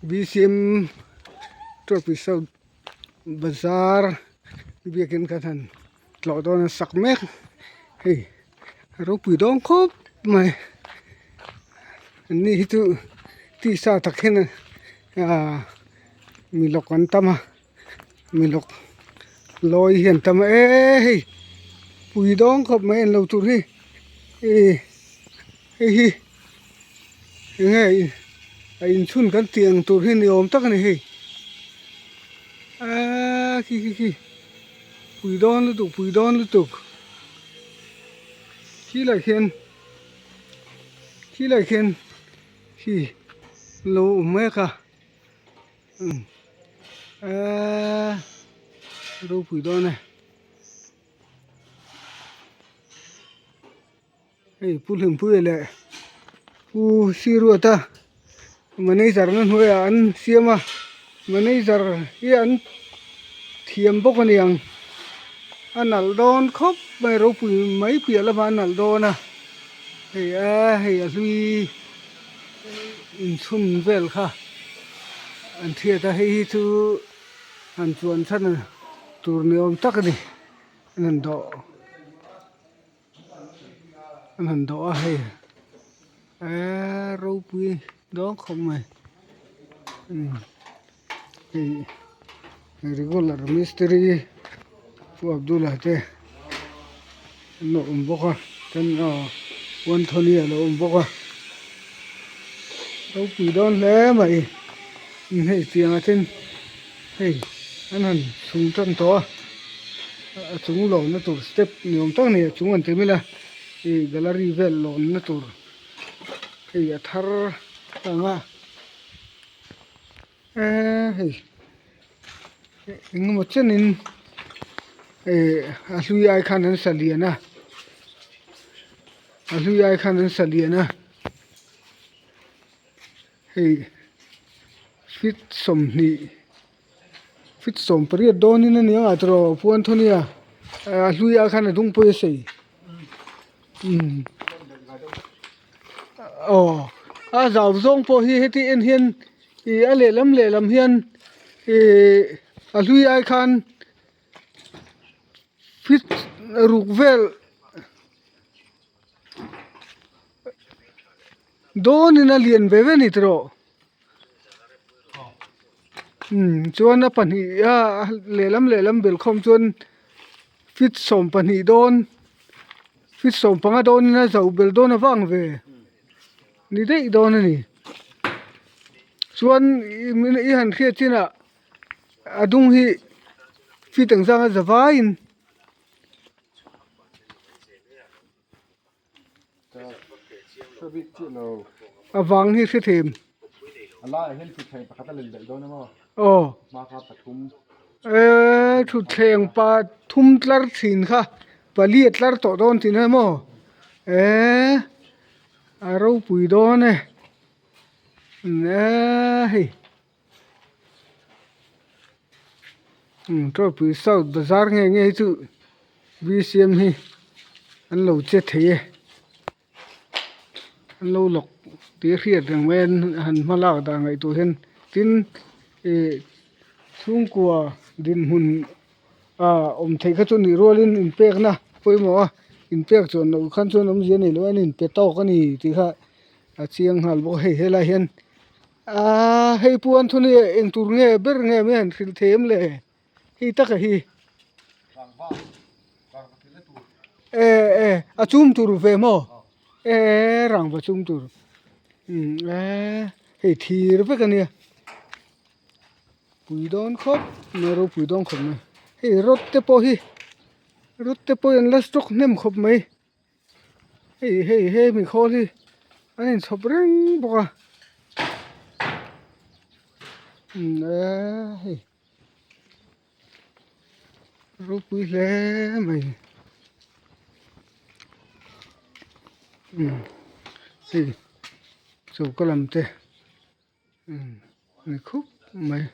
Bcm Trophy South bazar biakin kha han tlawh dawn a sak mek hei a ropui dawn khawp mai an ni hi chu tisa tak hian ah mi lawk an tam a mi lawk lawi hi an tam a eee hei pui dawn khawp mai an lo tur hi ih hei hi eng nge a inchhun kan tih ang tur hi ni awm tak a ni hei aaa khi khi khi pui dawn lutuk pui dawn lutuk khi lai khian khi lai khian khi lo awm mek a. Eee ropui dawn e hei pu Hlimpuia leh pu Siruata manager na hnuaiah an siam a manager hi an thiam bawk a niang a nalh dawn khawp mai ropui mai piah lamah a nalh dawn a hei a hei a hlui. Inchhun vel kha an hriat a hei hi chu han chuan chhan tur ni awm tak a ni an han dawh an han dawh a hei eee ropui dawn khawp mai hei regular mistiri Pu Abdul-a te an lo awm bawk a chuan aw Pu Anthony a lo awm bawk a ropui dawn hle mai hei tiangah ten hei an han chhung tan tawh a a chung lawnna tur step ni awm tak a ni a chung an ti mil a ih gallery vel lawnna tur hei a thar ang a. Eee hei engemaw chenin eh a hlui ai khan an sa lian a a hlui ai khan an sa lian a hei feet sawmhnih feet sawmpariat dawnin a ni ang ah tiraw Puanthawnia a hlui ai khan a dung pawh a sei umm aw a zau zawng pawh hi heti en hian ih a lehlam lehlam hian ihh a hlui ai khan feet ruk vel dawnin a lian ve ve a ni tiraw umm chuan a pahnih a lehlam lehlam belhkhawm chuan feet 12 dawn. Feet 15 dawnin a zo bel dawn avang ve ni daih dawn a ni chuan i han hriat chinah a dung hi feet ang zanga za vaiin. A vang hi hre them. Aw eee thutthleng pa thum tlar thin kha pali a tlar tawh dawn tih na maw eee a ropui dawn e eee hei Tawpui South bazar nge nge hi chu B_C_M hi an lo che thei e an lo lawk tih a hriat reng mai a han hma lak dan ngaihtuah hian tin ih chhungkua dinhmun ah awm theih kha chu nih rualin inpekna pawimawh a inpek chuan loh khan chuan awmzia a nei lo a an inpe tawk a ni tih kha a chiang nghal bawk a hei helai hian Aaa hei pu Anthony eng tur nge ber nge mai han hrilh thei em le hei taka hi e e a chum tur ve maw e rangva chum tur umm e hei thir vek a nia pui dawn khawp mai ropui dawn khawp mai hei rod te pawh hi rod te pawh hi an la stock hnem khawp mai. Hei hei hemi khawl hi an inchhawp reng bawk a eee hei ropui hle mai umm hei choka lam te umm ni khup mai.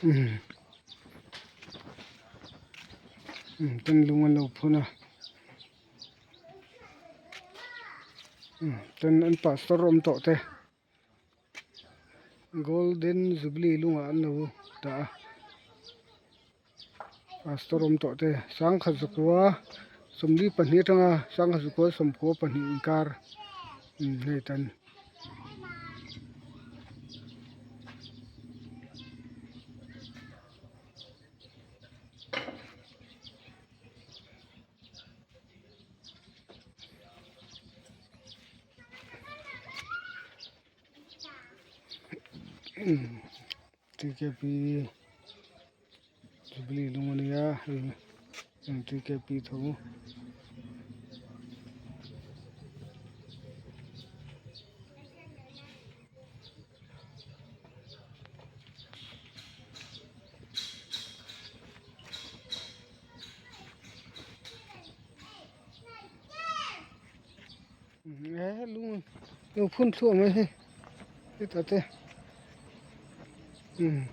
Umm umm ten lung an lo phun a umm ten an pastor awm tawh te golden jubilee lungah an lo dah a pastor awm tawh te sangkhat zakua 42 atanga sangkhat zakua 92 inkar umm hei tan. Tkp Jubilee lung a nia hei tkp tho. He lung lo phun thluah mai hei hetah te umm.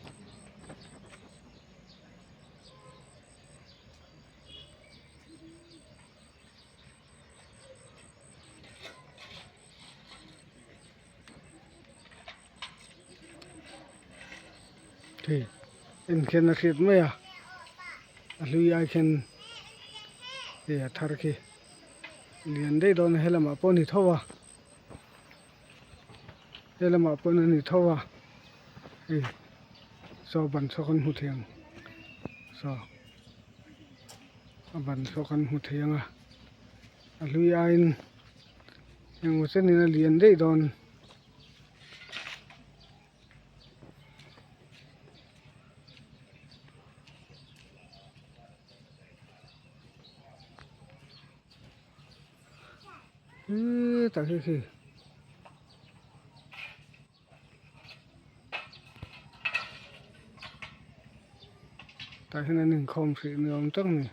Hei en khian a hriat mai a a hlui ai khian hei a thar khi lian daih dawn a helamah pawh a ni tho a helamah pawh a ni tho a hei saw ban saw kan hmu thei ang saw a ban saw kan hmu thei ang a a hlui aiin engmaw chenin a lian daih dawn. Hetah hi khi tah hian an inkhawm hrih ni awm tak a ni.